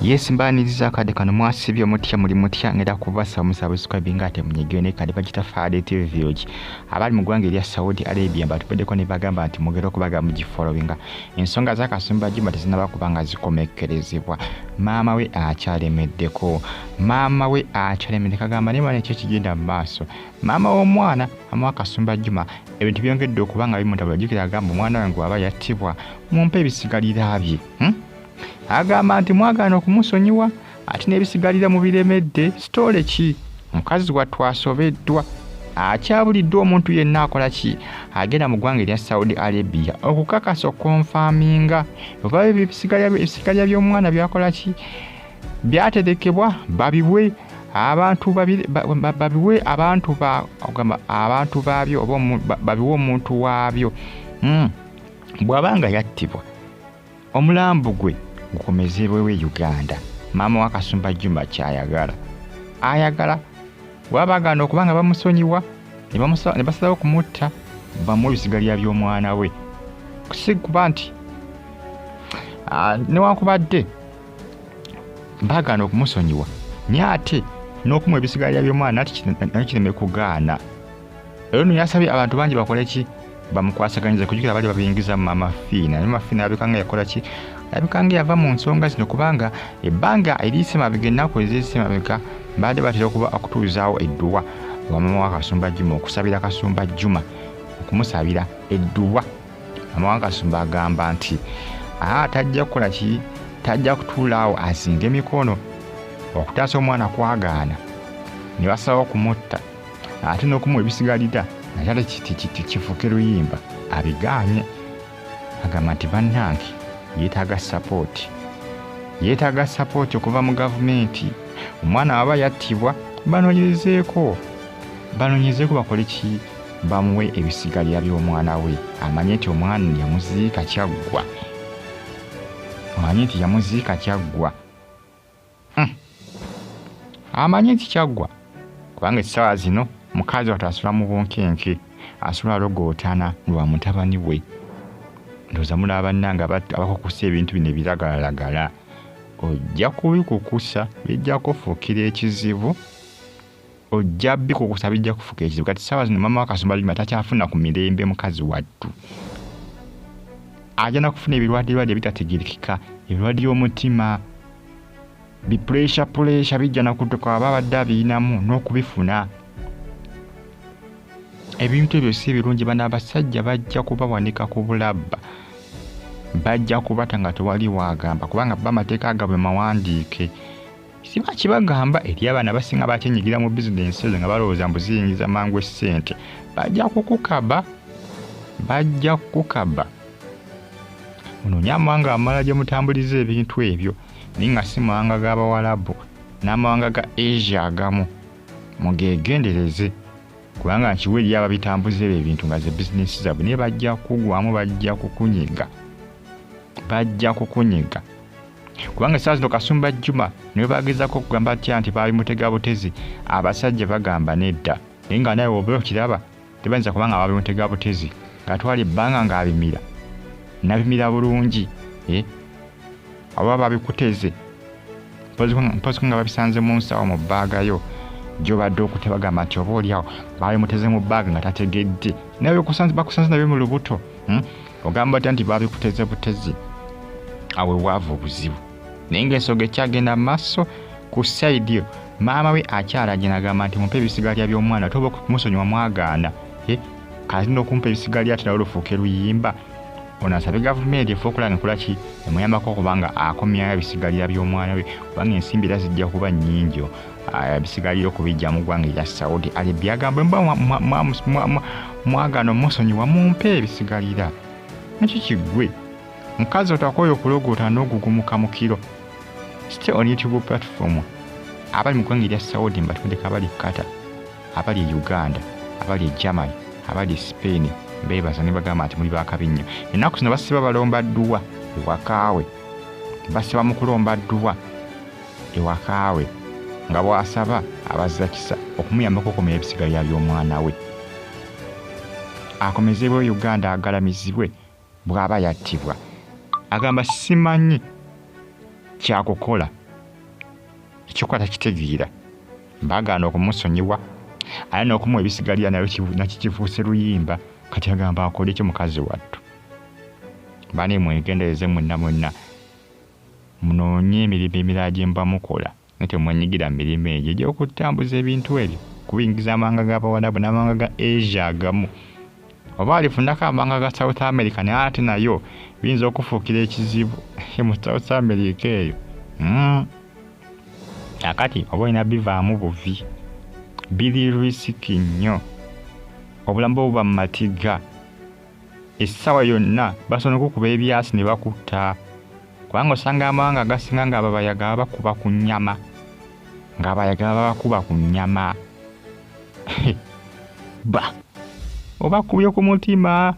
Yes, mbaniriza akadde kano. Mwasibye mutya? Muli mutya? Ngenda kubasaba musubscribinga ate munyigire ne kade bagita Fade TV Village. Abali mu ggwanga erya Saudi Arabia mbatupeddeko ne bagamba nti mugera okubaga mugifollowinga. Ensonga za Kasumba Juma tezinnaba kuba nga zikomekkerezebwa. Maama we akyalemeddeko, maama we akyalemeddeko, agamba naye mwana ekyo kigenda mu maaso. Maama w'omwana, maama wa Kasumba Juma, ebintu byongedde okuba nga bimutabula. Jjukira agamba omwana wange bw'aba yattibwa, mumpe ebisigalira bye, Agamba nti mwagaana okumusonyiwa ate n'ebisigalira mubiremedde. Sitoole ki? Mukazi wattu asobeddwa, akyabuliddwa omuntu yenna akola ki agenda mu ggwanga erya Saudi Arabia okukakasa okukonfaminga oba ebisigalira by'omwana byakola ki, byaterekebwa, babiwe abantu, babiwe abantu ba ogamba abantu baabyo oba babiwe omuntu waabyo. Bw'aba nga yattibwa, omulambo gwe gukomezebwewo e Uganda. Maama wa Kasumba Juma kyayagala, ayagala bwaba bagaana okuba nga bamusonyiwa ne basalawo okumutta, bamuwe ebisigalira by'omwana we. Si kuba nti newankubadde bagaana okumusonyiwa, naye ate n'okumuwa ebisigalira by'omwana nakyo kireme kugaana. Era ono yasabye abantu bangi bakole ki, bamukwasaganyize, kujjukira bali babiyingiza mu Maama Fiina. Naye Maama Fiina alabika nga yakola ki, alabika nga yava mu nsonga zino, kubanga ebbanga eriyise mabega, ennaku eziyise mabega, baadde batera okuba okutuuzaawo edduwa wa maama wa Kasumba Juma, okusabira Kasumba Juma, okumusabira edduwa. Maama wa Kasumba agamba nti tajja kukola ki, tajja kutuulaawo azinge emikono okutaasa omwana kwagaana ne basalawo okumutta ate n'okumuwa ebisigalira naye ate kifuuke luyimba, abigaanye. Agamba nti bannange yeetaaga sapooti, yeetaaga sapooti okuva mu gavumenti. Omwana waba yattibwa, banoonyerezeeko, banoonyerezeeko bakole ki, bamuwe ebisigalira by'omwana we, amanye nti omwana yamuziika kyaggwa, amanye nti yamuziika kyaggwa. Amanye nti kyaggwa, kubanga essaawa zino mukazi wattu asula mu bunkenke, asula alogootana lwa mutabani we. Ndowooza mulaba bannange abakukusa ebintu bino ebiragalalagala, ojja kubikukusa bijja kufuukira ekizibu, ojja bikukusa bijja kufuukira ekizibu. Kati essaawa zino maama wa Kasumba Juma takyafuna ku mirembe, mukazi wattu ajja nakufuna ebirwadde ebitategeerekeka, ebirwadde by'omutima, bipuresha puresha bijja nakutuka aba abadde abirinamu n'okubifuna. Ebintu ebyo si birungi. Bano abasajja bajja kubawanika ku bulabba, bajja kubata nga tewali waagamba, kubanga bo amateeka gaabwe mawandiike. Si bakibagamba eri abaana abasinga bakyenyigira mu bizinensi ezo nga balowooza mbu ziyingiza mangu essente. Bajja kukukaba, bajja kukukaba. Munoonye amawanga amalala gye mutambuliza ebintu ebyo, naye nga si mawanga g'Abawalabu n'amawanga ga Asia agamu. Mugeegendereze, kubanga nkiwa eri ababitambuza ebyo ebintu nga ze bizinensi zaabwe, naye bajja kukugwamu, bajja kukunyiga, bajja kukunyiga. Kubanga essaawa zino Kasumba Juma ne bagezaako okugamba atya nti baabimutega butezi, abasajja bagamba nedda. Naye nga nawe oba okiraba tebayinza kuba nga babimutega butezi, ng'atwala ebbanga ng'abimira, nabimira bulungi, oba babikuteze mpoziko nga babisanze mu nsawo mu bbaaga yo gy'obadde okute, bagamba nti oba oliawo babimuteze mu bbaaga nga tategedde, naye bakusanze nabyo mu lubuto, Ogamba otya nti babikuteze butezi? Awo waava obuzibu. Naye ng'ensonga ekyagenda mu maaso ku sayidi yo, maama we akyalanye n'agamba nti mumpe ebisigalira by'omwana, ate oba okumusonyiwa mwagaana, kati n'okumpa ebisigalira ate nalwo lufuuke luyimba. Ono asabye gavumenti efe okulaba nga ekola ki, emuyambako okuba nga akomyayo ebisigalira by'omwana we, kubanga ensimbi era zijja kuba nnyingi ebisigalira okubijja mu ggwanga erya Saudi Arabia. Agamba mba mwagaana omusonyiwa, mumpe ebisigalira nakyo kiggwe. Mukazi otakooye okulogoota n'ogugumuka mu kiro. Stay on YouTube platform. Abali mu ggwanga erya Saudi mbatondeka, abali Qatar, abali e Uganda, abali e Germany, abali e Spain, mbeebaza ne bagamba nti muli bakabi nnyo. Ennaku zino basiba balomba dduwa ewakaawe, basiba mu kulomba dduwa ewakaawe nga bw'asaba abazza kisa okumuyambako okumenya ebisigalira by'omwana we, akomezebwe Uganda agalamizibwe bw'aba yattibwa. Agamba simanyi kyakukola. Ekyokukola takitegeera. Baagaana okumusonyiwa ate n'okumuwa ebisigalira nayo nakyo kifuuse luyimba. Kati agamba akole ki mukazi wattu? Bane mwegendereze mwenna mwenna, munoonye emirimu emirala gye muba mukola naye temwenyigira mu mirimu egyo egy'okutambuza ebintu ebyo kubiyingiza amawanga g'Abawarabu n'amawanga ga Asia agamu. Oba alifunako amawanga ga South America naye ate nayo biyinza okufuukira ekizibu mu South America eyo. Kaakati oba olina bivaamu buvi, biri risiki nnyo, obulamu bwo buba mu matiga, essaawa yonna basobola okukuba ebyasi ne bakutta, kubanga osanga amawanga agasinga nga ababayaga babakuba ku nnyama, ng'abayaga babakuba ku nnyama. Ba obakubye ku mutima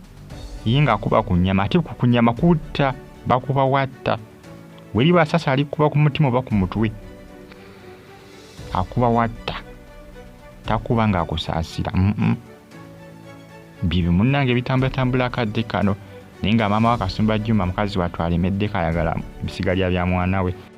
ye ng'akuba ku nnyama, ate ku nnyama kutta, bakuba watta. Weriba asasi alikuba ku mutima oba ku mutwe, akuba watta, takuba ng'akusaasira. Byebyo munnange ebitambulatambula akadde kano, naye nga maama wa Kasumba Juma mukazi wattu alemeddeko ayagala bisigalira bya mwana we.